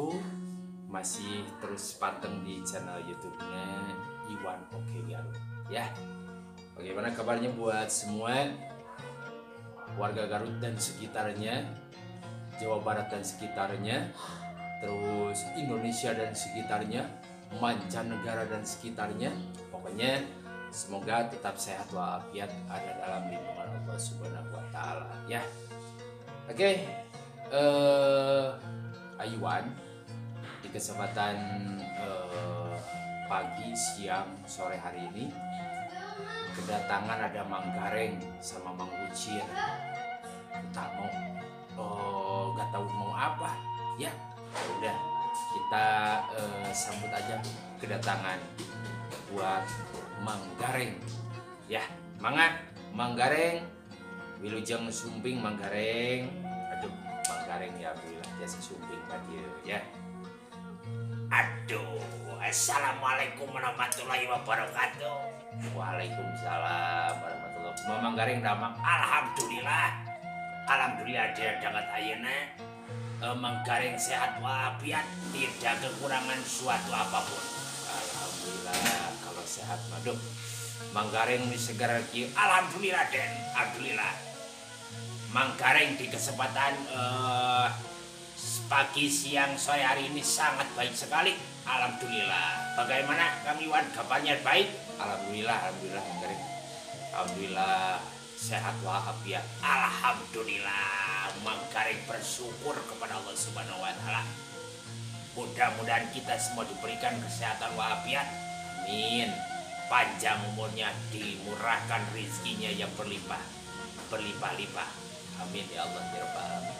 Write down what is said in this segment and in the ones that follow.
Wabarakatuh. Masih terus panteng di channel YouTube-nya Iwan Oke Garut ya. Bagaimana kabarnya buat semua warga Garut dan sekitarnya, Jawa Barat dan sekitarnya, terus Indonesia dan sekitarnya, mancanegara dan sekitarnya. Pokoknya semoga tetap sehat walafiat, ada dalam lindungan Allah Subhanahu wa taala ya. Oke, Iwan di kesempatan pagi, siang, sore hari ini kedatangan ada Mang Gareng sama Mang Ucir. Kita mau, oh, nggak tahu mau apa ya. Ya udah, kita sambut aja kedatangan buat Mang Gareng ya. Mangga Mang Gareng, wilujeng sumping Mang Gareng. Aduh, Mang Gareng ya, alhamdulillah jasa sumping tadi ya. Aduh, assalamualaikum warahmatullahi wabarakatuh. Waalaikumsalam warahmatullahi wabarakatuh. Mang Gareng damang? Alhamdulillah, alhamdulillah dia danget ayeuna. Mang Gareng sehat walafiat, tidak kekurangan suatu apapun. Alhamdulillah kalau sehat mah. Duh, Mang Gareng ini segar kieu. Alhamdulillah, Den, alhamdulillah. Mang Gareng di kesempatan pagi, siang, sore hari ini sangat baik sekali. Alhamdulillah. Bagaimana Kang Iwan, kabarnya baik? Alhamdulillah, alhamdulillah Mang Gareng. Alhamdulillah sehat walafiat. Alhamdulillah, Mang Gareng bersyukur kepada Allah Subhanahu wa taala. Mudah-mudahan kita semua diberikan kesehatan walafiat. Amin. Panjang umurnya, dimurahkan rezekinya yang berlimpah, berlimpah-limpah. Amin ya Allah ya Rabbal alamin.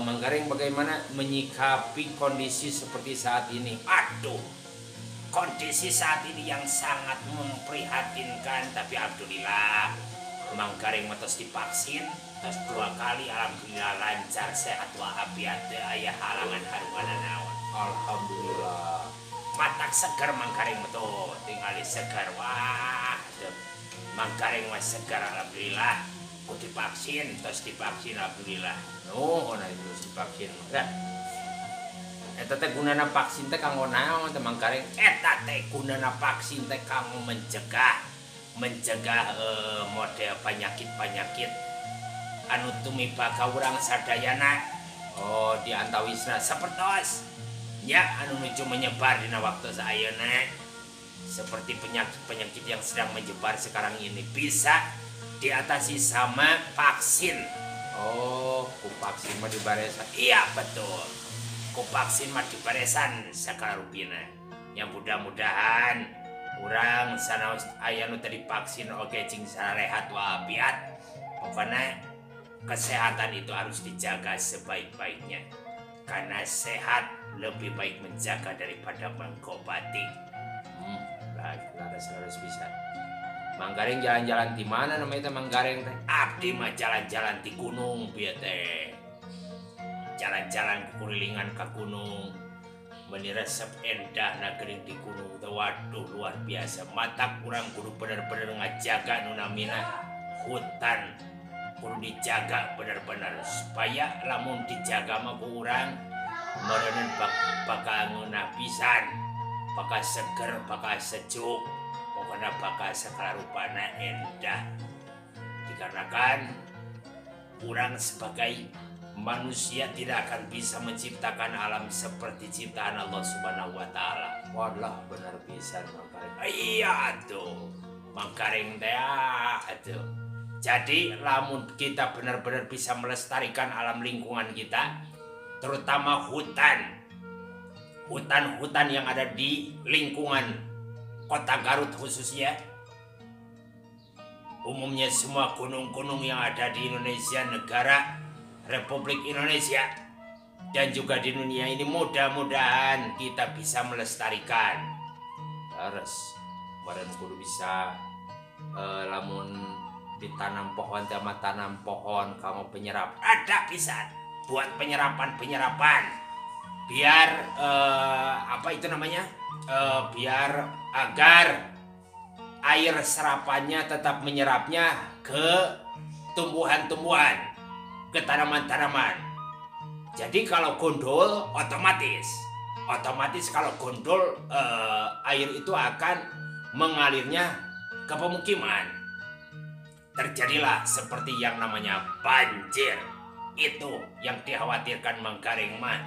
Mang Gareng bagaimana menyikapi kondisi seperti saat ini? Aduh, kondisi saat ini yang sangat memprihatinkan, tapi alhamdulillah Mang Gareng tos divaksin, tos dua kali, alhamdulillah lancar, sehat walafiat, teu aya halangan harungan naon. Alhamdulillah. Matak segar Mang Gareng tuh, tinggal segar, wah, tuh. Mang Gareng mah segar, alhamdulillah. Ku divaksin, tos divaksin, alhamdulillah. Oh, nah itu divaksin. Nah, eta teh gunana vaksin teh kanggo naon teh, Mang Gareng? Eta teh gunana vaksin teh kanggo mencegah mencegah model penyakit-penyakit anu tumiba ka urang sadayana. Oh, di antawisna sapertos ya anu nuju menyebar dina waktu ayeuna, seperti penyakit-penyakit yang sedang menyebar sekarang ini bisa diatasi sama vaksin. Oh, ku vaksin mah dibaresan. Iya, betul. Ku vaksin mah dibaresan sagala rupina. Yang mudah-mudahan urang sanaos aya nu teu divaksin oge cing sarehat walafiat. Pokoknya kesehatan itu harus dijaga sebaik-baiknya. Karena sehat lebih baik menjaga daripada mengobati. Harus bisa. Mang Gareng jalan-jalan di mana namanya teh, Mang Gareng teh? Abdi mah jalan-jalan di gunung bieu teh. Jalan-jalan kukurilingan ke gunung. Meni resep endah geuning di gunung teh, waduh, luar biasa. Matak urang kudu bener-bener ngajaga nu namina hutan, kudu dijaga bener-bener supaya lamun dijaga mah ku urang meureun bakal ngeunah pisan, bakal seger, bakal sejuk, pokoknya bakal segala rupana endah, dikarenakan urang sebagai manusia tidak akan bisa menciptakan alam seperti ciptaan Allah Subhanahu wa taala. Walah, benar pisan Mang Gareng. Iya tuh. Mang Gareng teh atuh. Jadi lamun kita benar-benar bisa melestarikan alam lingkungan kita, terutama hutan, hutan-hutan yang ada di lingkungan kota Garut khususnya, umumnya semua gunung-gunung yang ada di Indonesia, negara Republik Indonesia, dan juga di dunia ini, mudah-mudahan kita bisa melestarikan. Terus, badan kudu bisa lamun ditanam pohon teh mah tanam pohon kamu penyerap, ada bisa buat penyerapan-penyerapan biar apa itu namanya, biar agar air serapannya tetap menyerapnya ke tumbuhan-tumbuhan, ke tanaman-tanaman. Jadi kalau gondol otomatis otomatis kalau gondol air itu akan mengalirnya ke pemukiman. Terjadilah seperti yang namanya banjir. Itu yang dikhawatirkan Mang Gareng mah.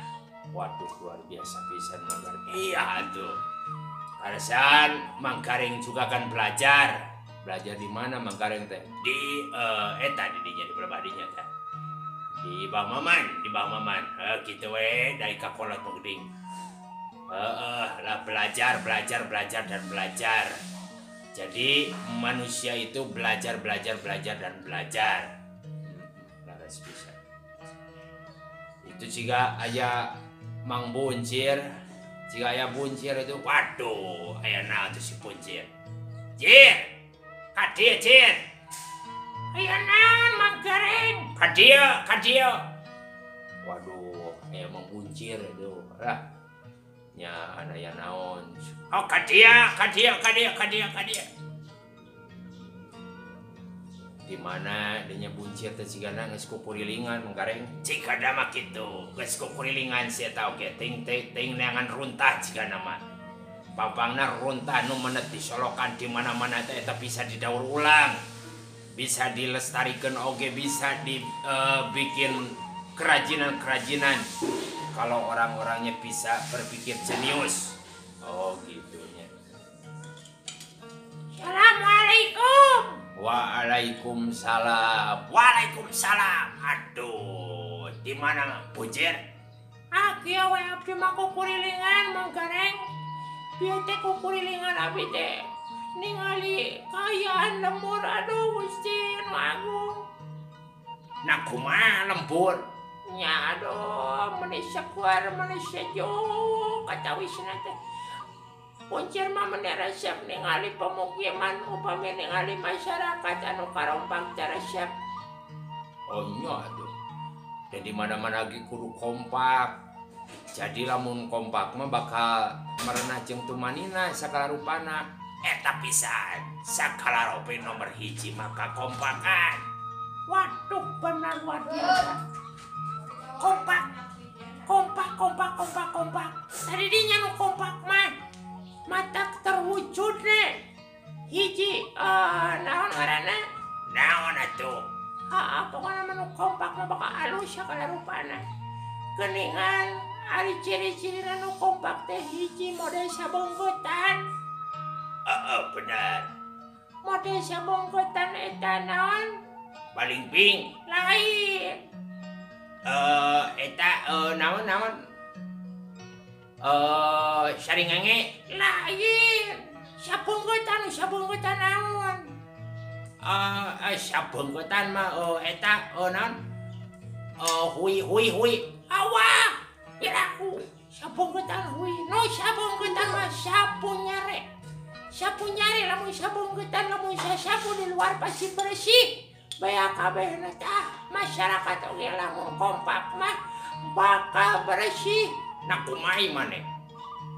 Waduh, luar biasa pisan Mang Gareng. Iya tuh. Kaleresan Mang Gareng juga kan belajar. Belajar di mana Mang Gareng teh? Di eta di dinya di pribadinya teh. Di Bang Maman, di Bang Maman. Gitu we dari kakolot geuning. Heeh, lah belajar, belajar, belajar dan belajar. Jadi manusia itu belajar, belajar, belajar dan belajar. Laras bisa. Itu jika aya Mang Buncir, jika aya Buncir itu, waduh, aya naon tuh si Buncir. Jir, kadieu Jir. Aya naon Mang Gareng? Kadieu, kadieu. Waduh, aya Mang Buncir itu. Lah, nya aya naon. Oh, kadieu, kadieu, kadieu, kadieu, kadieu. Di mana dinya Buncir teh sigana geus kukurilingan Mang Gareng. Jika mah kitu, geus kukurilingan sia eta oge ting ting ting neangan runtah jigana mah. Pangpangna runtah nu menet disolokan di mana-mana teh eta bisa didaur ulang. Bisa dilestarikan oge, bisa dibikin kerajinan-kerajinan. Kalau orang-orangnya bisa berpikir jenius. Oh gitu nya. Assalamualaikum. Waalaikumsalam. Waalaikumsalam. Aduh, di mana Buncir? Ah, kieu we abdi mah kukurilingan Mang Gareng. Bieu teh kukurilingan abdi teh ningali kaayaan lembur, aduh Gusti nu agung. Nah kumaha lembur? Nya aduh, meuni sekuar, meuni sejuk katawisna teh. Buncir mah meuni resep ningali pemukiman upami ningali masyarakat anu karompak teh resep. Oh nya atuh. Dan di mana-mana lagi kudu kompak. Jadi lamun kompak mah bakal merenah jeung tumanina sagala rupana. Eta pisan, sagala rupi nomor hiji maka kompakan. Waduh, benar luar biasa. Kompak, kompak, kompak, kompak, kompak. Tadi dinya nu kompak mah mata terwujud nih. Hiji, naon ngaranna? Naon atuh? Heeh, pokona mah nu kompak mah bakal alus sagala rupana. Geuningan ari ciri-cirina nu kompak teh hiji model sabonggotan. Heeh, benar. Model sabonggotan eta naon? Balingbing. Lain. Eta naon naon? Saringenge. Lain. Sabonggotan, sabonggotan naon? Sabonggotan mah eta naon? Hui hui hui. Awah, piraku. Sabonggotan hui. No sabonggotan mah sapu nyare. Sapu nyare lamun sabonggotan lamun sasapu di luar pasti bersih. Baya kabehna tah masyarakat oge lamun kompak mah bakal bersih. Nah kumaha maneh?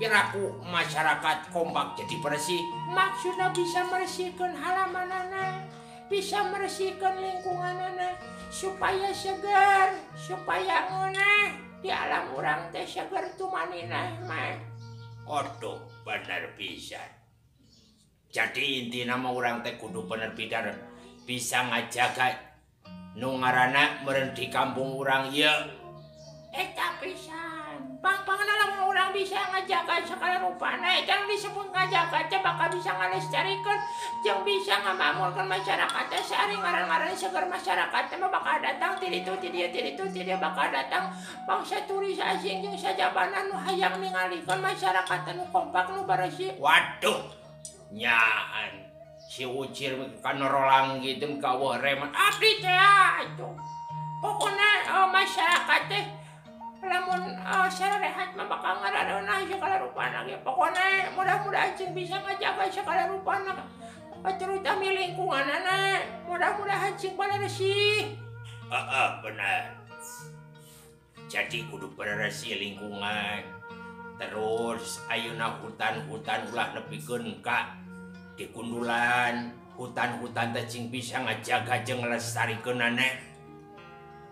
Piraku masyarakat kompak jadi bersih. Maksudna bisa meresihkeun halamanana, bisa meresihkeun lingkunganana supaya segar, supaya ngeunah di alam urang teh segar tumaninah mah. Aduh, bener pisan. Jadi intina mah urang teh kudu bener-bener bisa ngajaga nu ngaranna meureun di kampung urang ieu. Eta pisan. Pang-pangna lamun urang bisa ngajaga sagala rupana eta nu disebut ngajaga teh bakal bisa ngalestarikeun jeung bisa ngamakmurkeun masyarakat teh sari ngaran-ngaran seger masyarakat teh mah bakal datang ti ditu ti dieu ti ditu ti dieu bakal datang bangsa turis asing jeung sajabana nu hayang ningalikeun masyarakat nu kompak nu beresih. Waduh, nyaan si Ucir kan rolang gitu ka eueuh reman abdi teh atuh. Pokona masyarakat teh lamun sarehat mah bakal ngarareunah sagala rupana ge. Pokona mudah-mudahan cing bisa ngajaga sagala rupana terutama lingkunganana, mudah-mudahan cing beresih. Heeh, benar. Jadi kudu beresih lingkungan. Terus ayeuna hutan-hutan ulah nepikeun ka dikundulan, hutan-hutan teh cing bisa ngajaga jeung ngelestarikeunana.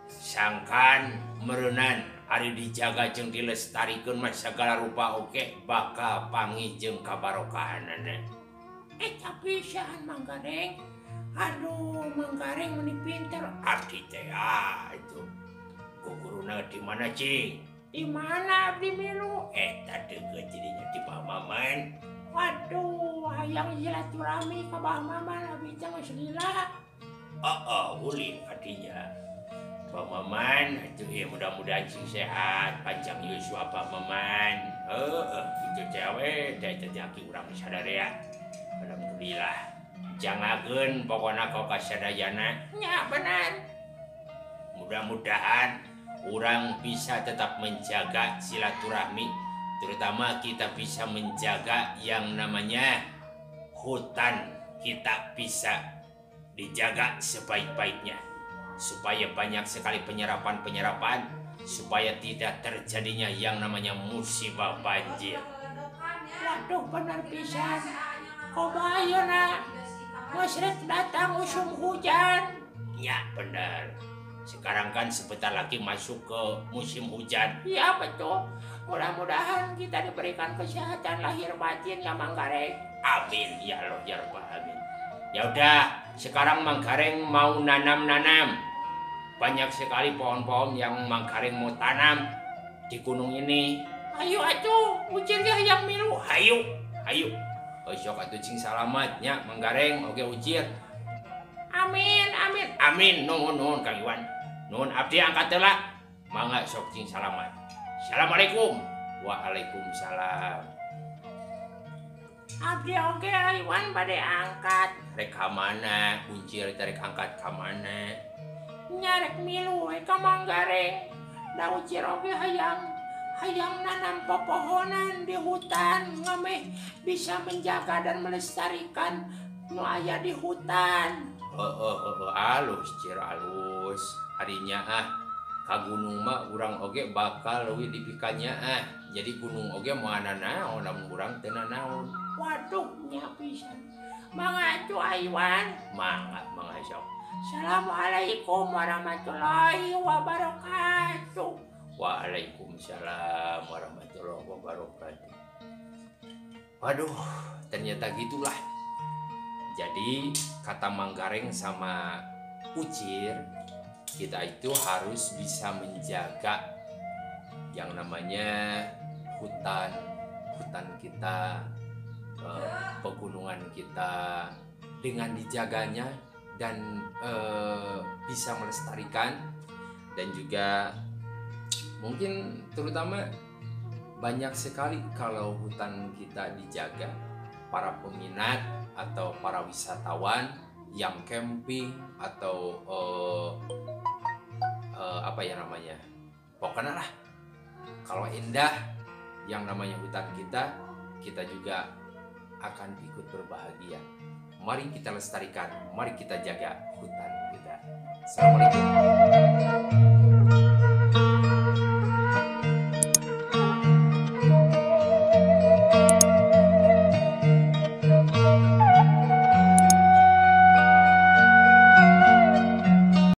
Sangkan meureunan Ari dijaga jeung dilestarikeun mah sagala rupa oge bakal panggih jeung kabarokahanana. Eta pisan Mang Gareng. Aduh, Mang Gareng meni pinter. Abdi teh itu. Guruna di mana cing? Di mana abdi milu? Eta deukeut jadinya di Bah Maman. Waduh, hayang silaturahmi ka Bah Maman abdi teh geus lila. Heeh, ulin kadinya. Bah Maman, atuh ieu mudah-mudahan sing sehat, panjang yuswa Bah Maman. Heeh, kitu teh we, da eta teh aki urang sadarea. Alhamdulillah. Jangakeun pokona ka kasadayana. Nya benar. Mudah-mudahan orang bisa tetap menjaga silaturahmi, terutama kita bisa menjaga yang namanya hutan, kita bisa dijaga sebaik-baiknya supaya banyak sekali penyerapan-penyerapan supaya tidak terjadinya yang namanya musibah banjir. Waduh, benar pisan. Kobayona geus rek datang usum hujan. Ya benar. Sekarang kan sebentar lagi masuk ke musim hujan. Iya betul. Mudah-mudahan kita diberikan kesehatan lahir batin ya Mang Gareng. Amin ya Allah ya Rabbal alamin. Ya udah, sekarang Mang Gareng mau nanam-nanam. Banyak sekali pohon-pohon yang Mang Gareng mau tanam di gunung ini. Ayo atuh, ucir ge hayang milu. Hayu, hayu. Sok atuh cing salamat nya Mang Gareng, oke ucir. Amin, amin. Amin, nuhun nuhun Kang Iwan. Nuhun abdi angkat heula. Mangga sok cing salamat. Assalamualaikum. Waalaikumsalam. Abdi oge Iwan bade angkat. Rek ka mana? Uncir teh rek angkat ka mana? Nya rek milu we ka Mang Gareng. Da ucir oge hayang hayang nanam pepohonan di hutan ngameh bisa menjaga dan melestarikan nu aya di hutan. Heeh, heeh, alus cir alus. Harinya ah ka gunung mah urang oge bakal leuwih dipikanya ah. Jadi gunung oge moal nanaon lamun urang teu nanaon. Waduh, nya pisan. Mangga atuh Iwan. Mangga, mangga sok. Assalamualaikum warahmatullahi wabarakatuh. Waalaikumsalam warahmatullahi wabarakatuh. Waduh, ternyata gitulah. Jadi kata Mang Gareng sama Ucir, kita itu harus bisa menjaga yang namanya hutan, hutan kita, pegunungan kita, dengan dijaganya dan bisa melestarikan, dan juga mungkin terutama banyak sekali kalau hutan kita dijaga, para peminat atau para wisatawan yang camping atau apa ya namanya, pokoknya lah kalau indah yang namanya hutan kita, kita juga akan ikut berbahagia. Mari kita lestarikan, mari kita jaga hutan kita. Assalamualaikum.